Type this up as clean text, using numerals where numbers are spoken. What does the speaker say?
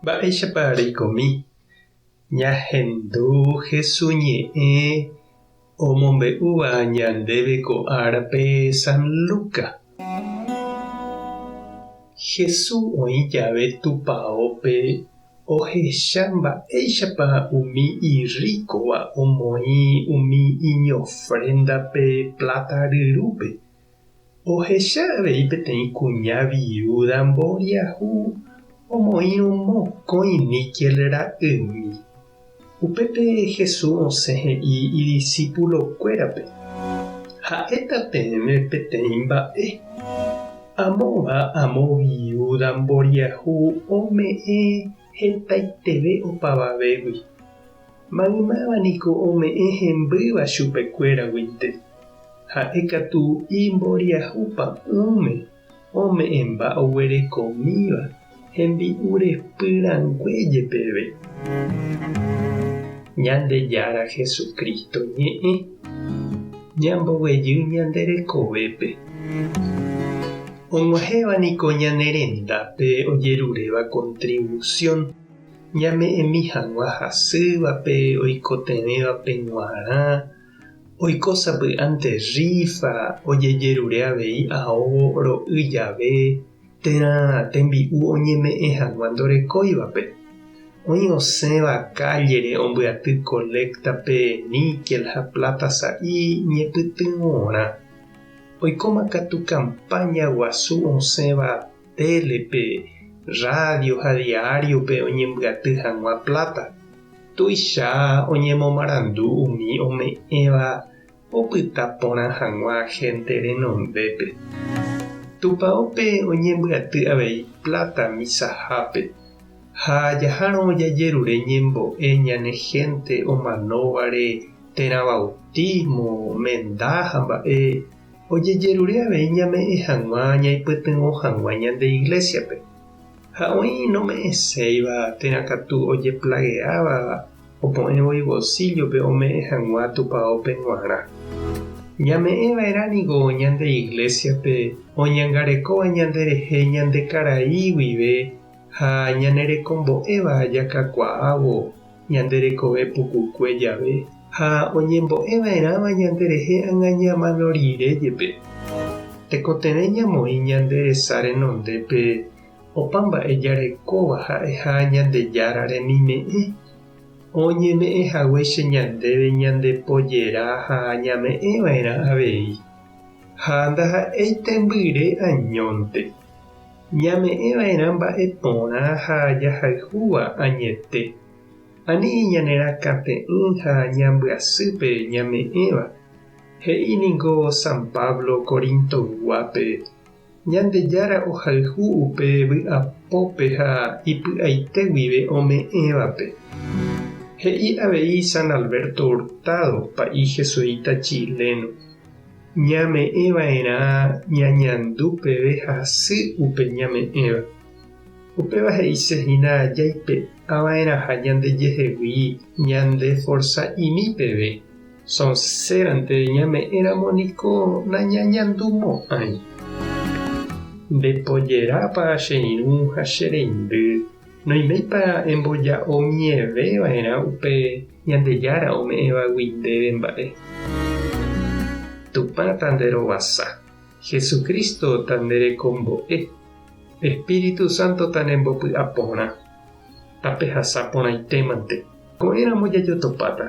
Mba'éichapa reikomi? Ñahendu Hesu ñe'ẽ omombe'úva ñandéve ko árape San Luca. Hesu oĩ jave tupaópe ohecha mba'éichapa umi irríkova omoĩ umi iñofréndape pláta ryrúpe. Ohecha avei peteĩ kuña viúda mboriahu omoĩrõ mokõi níkel ra'ymi. Upépe Jesús osẽ he'i idisipulokuérape, Ha'éta peẽme peteĩ mba'e. Amóva amo viúda mboriahu ome'ẽ hetaiteve opavavégui. Maymáva niko ome'ẽ hembýva chupekuéraguinte. Ha'e katu imboriahu pa'ũme ome'ẽmba oguerekomíva hembi'u repy rangue jepeve. Ñandejára Jesucristo ñe'ẽ ñamboguejy ñande rekovépe. Og̃uahẽva niko ñane rendápe ojeruréva contribución ñame'ẽmi hag̃ua hasývape oikotevẽvape g̃uarã, Oiko sapy'ánte rrífa ojejerure avei ao ro'y jave térã tembi'u oñeme'ẽ hag̃ua ndorekóivape. Oĩ osẽva kállere ombyaty koléktape níkel ha pláta sa'i ñepytyvõrã. Oikóma katu kampáña guasu osẽva télepe, rrádio ha diáriope oñembyaty hag̃ua pláta. Tuicha oñemomarandu umi ome'ẽva opyta porã hag̃ua hénte renondépe. Tupaópe oñembyaty avei pláta misahápe, ha jahárõ jajerure ñembo'e ñane hénte omanóvare térã bautismo, menda ha mba'e, ojejerure avei ñame'ẽ hag̃ua ñaipytyvõ hag̃ua ñande iglésiape. Ha oĩ nome'ẽséiva térã katu ojeplageáva opo'ẽvo ivolsíllope ome'ẽ hag̃ua tupaópe g̃uarã. Ñame'ẽ va'erã niko ñande iglésiape oñangarekóva ñanderehe ñande karai guive ha ñanerekombo'éva jakakuaávo ñande rekove pukukue jave ha oñembo'e va'erãva ñanderehe ág̃a ñamano rire jepe. Tekotevẽ ñamoĩ ñande resa renondépe opa mba'e jarekóva ha'eha Ñandejára remime'ẽ, oñeme'ẽ haguéicha ñandéve ñande pojera ha ñame'ẽ va'erã avei. Ha ndaha'éi tembyre añónte. Ñame'ẽ va'erã mba'e porã ha jahayhúva añete. Ani ñanerakãte'ỹ ha ñambyasýpe ñame'ẽva. He'i ningo San Pablo Corintoyguápe, Ñandejára ohayhu upe vy'apópe ha ipy'aite guive ome'ẽvape. He'i avei San Alberto Hurtado, pa'i jesuita chileno, Ñame'ẽ va'erã ñañandu peve hasy upe ñame'ẽva. Upéva he'ise hína jaipe'a va'erãha ñandejehegui ñande forsa'imi peve. Sonsérante ñame'ẽramo niko nañañandumo'ãi. Nde pojerápa che irũ ha che reindy, noiméipa emboja'omieve va'erã upe Ñandejára ome'ẽvagui ndéve mba'e. Tupã tanderovasa, Jesucristo tanderekombo'e, Espíritu Santo tanembopy'aporã. Tapehasa porãitémante. Ko'ẽramo jajotopáta.